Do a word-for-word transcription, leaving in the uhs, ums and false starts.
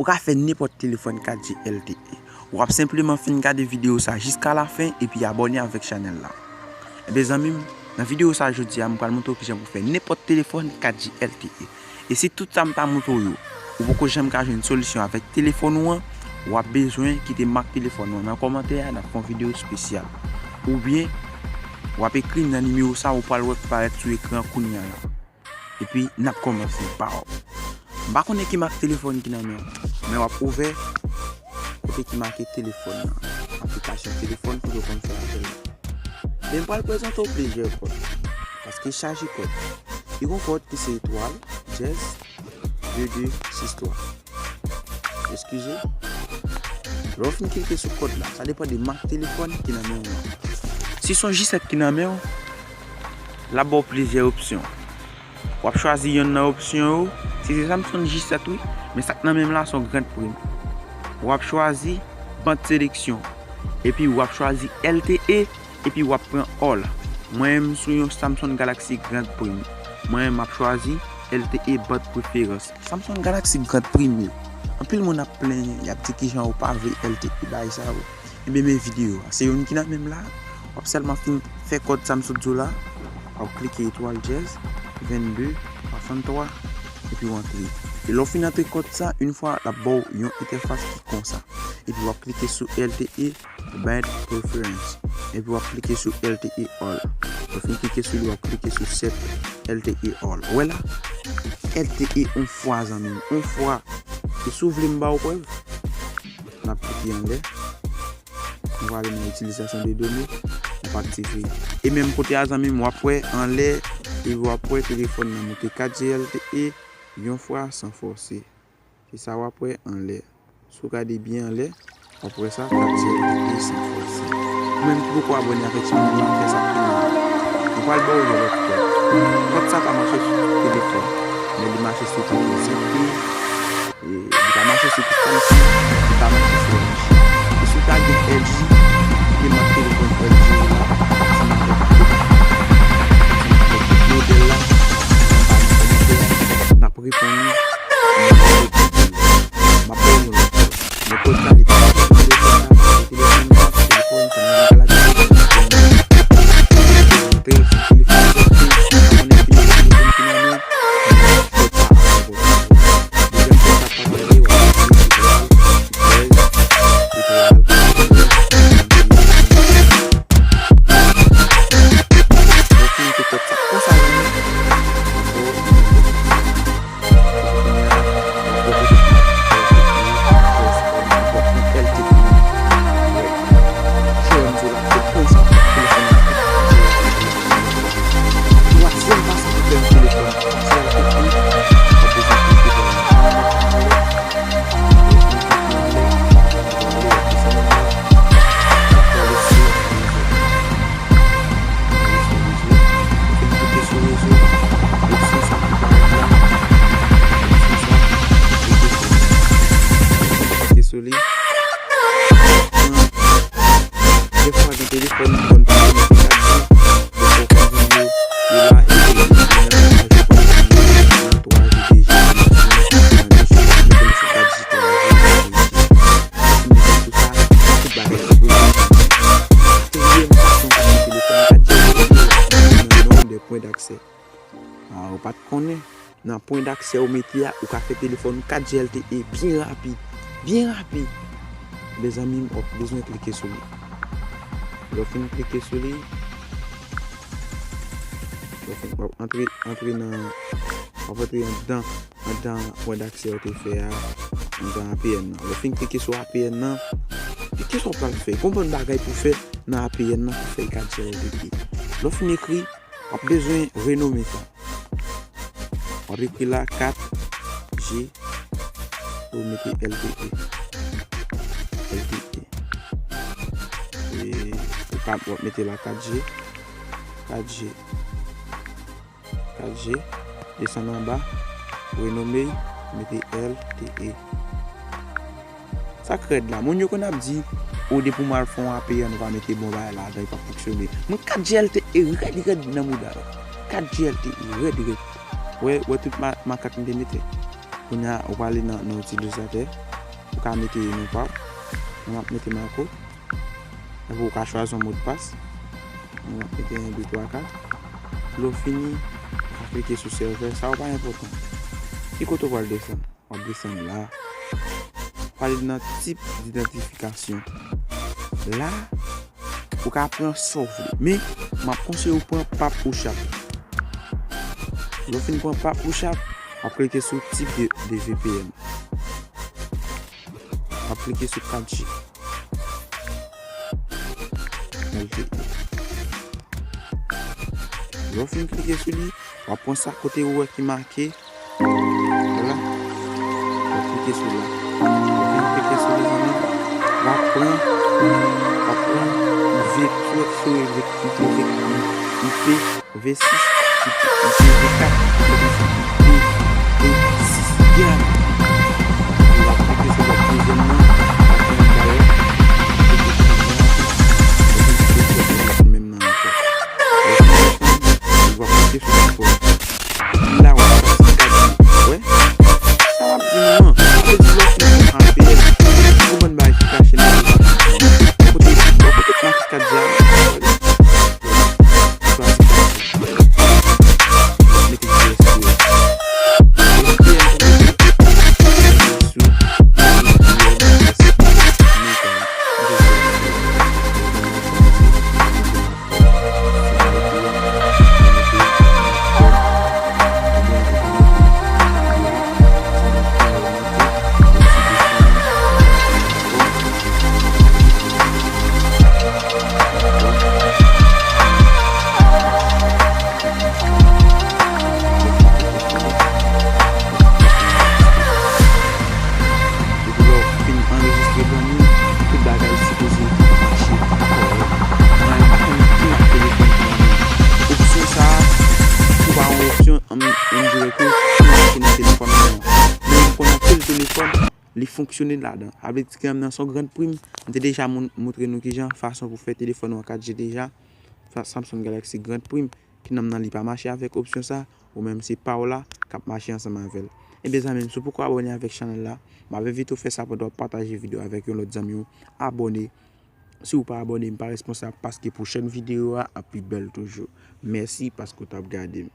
ka fè nenpòt telefòn kat G L T E. W ap senpleman fin gade videyo sa jiska lafen epi abòne avèk chanèl la. Ebyen zanmi m, nan videyo sa jodi a, m pral montre w kijan pou fè nenpòt telefòn kat G L T E. E si tout sa m ta montre w yo, ou poko janm ka jwenn solisyon avèk telefòn ou an, w ap bezwen kite mak telefòn ou an nan kòmantè a, n ap fè yon videyo espesyal. Oubyen, w ap ekri m nan nimewo sa ou pral wè k parèt sou ekran kounya la. Epi, n ap kòmanse. Pow! M pa konnen ki mak telefòn ki nan men w, men w ap ouvè kote ki make telefòn nan. Aplikasyon telefòn kote w konn fè apèl la. Men m pral prezante w plizyè kòd. Paske chaje kòd. Li gon kòd ki se etwal, dyèz, de de, sis twa. Eskize. Lè w fin klike sou kòd la, sa depann de mak telefòn ki nan men w an. Si se yon G sèt ki nan men w, l ap ba w plizyè opsyon. W ap chwazi yonn nan opsyon yo. Si se Samsung G sèt wi, men sa k nan men m la se yon Grand Prime. W ap chwazi band seleksyon. Epi w ap chwazi L T E, epi w ap pran All. Mwen menm m sou yon Samsung Galaxy Grand Prime. Mwen menm m ap chwazi L T E band preferans. Samsung Galaxy Grand Prime yo. Anpil moun ap plenyen, y ap di kijan ou pa vle L T E bagay sa yo. Ebyen men videyo a. Se youn ki nan men m la. W ap sèlman fin fè kòd sa m sot di w la. W ap klike etwal dyèz, vennde, swasanntwa, epi w antre. E lè w fin antre kòd sa, yon fwa l ap ba w yon entèfas ki konsa. Epi w ap klike sou L T E, Band Preference. Epi w ap klike sou L T E All. Lè w fin klike sou li, w ap klike sou Set L T E All. Ou wè la? L T E yon fwa, zanmi m. Yon fwa. E si w vle m ba w prèv? N ap klike anlè. Nou prale nan itilizasyon de done. N ap aktive. E menm kote a, zanmi m, w ap wè anlè, epi w ap wè telefòn nan moute kat G L T E yon fwa san fòse. Se sa w ap wè anlè. Si w gade byen anlè, w ap wè sa, kat G L T E san fòse. Ou menm ki poko abòne avèk chanèl la, fè sa kounye a. Nou pral ba w yon lòt kòd. Kòd sa pa mache sou tout telefòn, men li mache sou tout Samsung, e li pa mache sou tout Samsung, li pa mache sou L G. E si w ta gen L G, ki te mak telefòn L G la, si n ap fè tout, si n ap fè tout modèl la, n ap reponn ou. M ap ba w yon lòt kòd. Men kòd sa, li pa pou telefòn nan, telefòn nan, telefòn sa, nan galaksi, telefòn nan. Antre sou telefòn, telefòn nan, konnen ki telefòn ki nan men, kòd sa pa enpòtan. Dezyèm kòd sa pa tande, w ap apiye sou twal, twèz, etwal, ou fin mete kòd sa konsa, zanmi. Klike sou li. Dèfwa gen telefòn ki konn pa konekte kat G, dèfwa w konn jwenn yo, yo la, epi yo nan aji konn nan twa G, de G, nan de G, nan de G, mete l sou kat G, twa G, de G. Epi mete l sou sa, tout bagay ap regle. Katriyèm fason pou fè telefòn kat G, nan nonb de pwen daksè. Ah, ou pa t konnen? Nan pwen daksè ou mete a, ou ka fè telefòn ou kat G L T E byen rapid. Byen rapid. Mezanmi, w ap bezwen klike sou li. Lè w fin klike sou li, lè w fin, w ap antre, antre nan, w ap antre anndan, anndan pwen daksè ou te fè a, anndan A P N nan. Lè w fin klike sou A P N nan, e kisa w pral fè? Gon bann bagay pou fè nan A P N nan pou fè kat G L T E. Lè w fin ekri, w ap bezwen renome sa. W ap ekri la kat G, ou mete L T E. L T E. E ou ka, w ap mete la kat G. Kat G. Kat G. Desann anba. Renome, mete L T E. Sa k rèd la, moun yo konn ap di, o, depi w mal fè yon A P N, ou pa mete bon bagay ladan, li p ap fonksyone. Mwen kat G L T E rèd, rèd nan mouda yo. Kat G L T E rèd, rèd. Wè, wè tout ma-, makak m te mete. Kounye a, ou prale nan, nan itilizatè. Ou ka mete non pa w. Mwen m ap mete Marco. Epi ou ka chwazi yon modpas. Mwen m ap mete en, de, twa, kat. Lè w fini, ou ka klike sou sèvè. Sa yo pa enpòtan. Ki kote w pral desann? W ap desann la. Pale nan tip idantifikasyon. La, ou ka pran sa w vle. Men, m ap konseye w pran pap ou chat. Lè w fin pran pap ou chat, w ap klike sou tip de, de V P N. W ap klike sou kat G. L T E. Lè w fin klike sou li, w ap pran sa kote ou wè ki make. Vwala. W ap klike sou la. Lè w fin klike sou li, zanmi, w ap pran, w ap pran vektor sou vektor, vektor, vektor. V sis, I P V kat, I P V sis, gèm. Epi w ap klike sou lòt dezyèm nan, w ap fè yon bagay, epi w ap klike sou menm nan ankò. Epi w ap klike sou sipò. Epi la, w ap pase kat di, wè? Sa w ap di, manman? Sa vle di lè w fin pran A P L, ou konprann bagay ki kache nan li. Kote, kote mache kat di a? Depi lè w fin anrejistre, zanmi, tout bagay sipoze mache kòrèk. Mwen pa konn ki mak telefòn ki nan men w. Opsyon sa a, ou pa yon opsyon, ann, ann dirèk ki mache nan telefòn mwen an. Men m konn anpil telefòn, li fonksyone ladan. Sa vle di ke nan son grand prime, m te deja moun-, montre nou kijan, fason pou fè telefòn ou an kat G deja. Sa, Samsung Galaxy Grand Prime, ki nonm nan li pa mache avèk opsyon sa, ou menm se pa w la k ap mache ansanm avè l. Ebyen zanmi m, si w poko abòne avèk chanèl la, m ap envite w fè sa pandan w ap pataje videyo avèk yon lòt zanmi w. Abòne. Si w pa abòne, m pa responsab paske pwochèn videyo a ap pi bèl toujou. Mèsi paske w t ap gade m.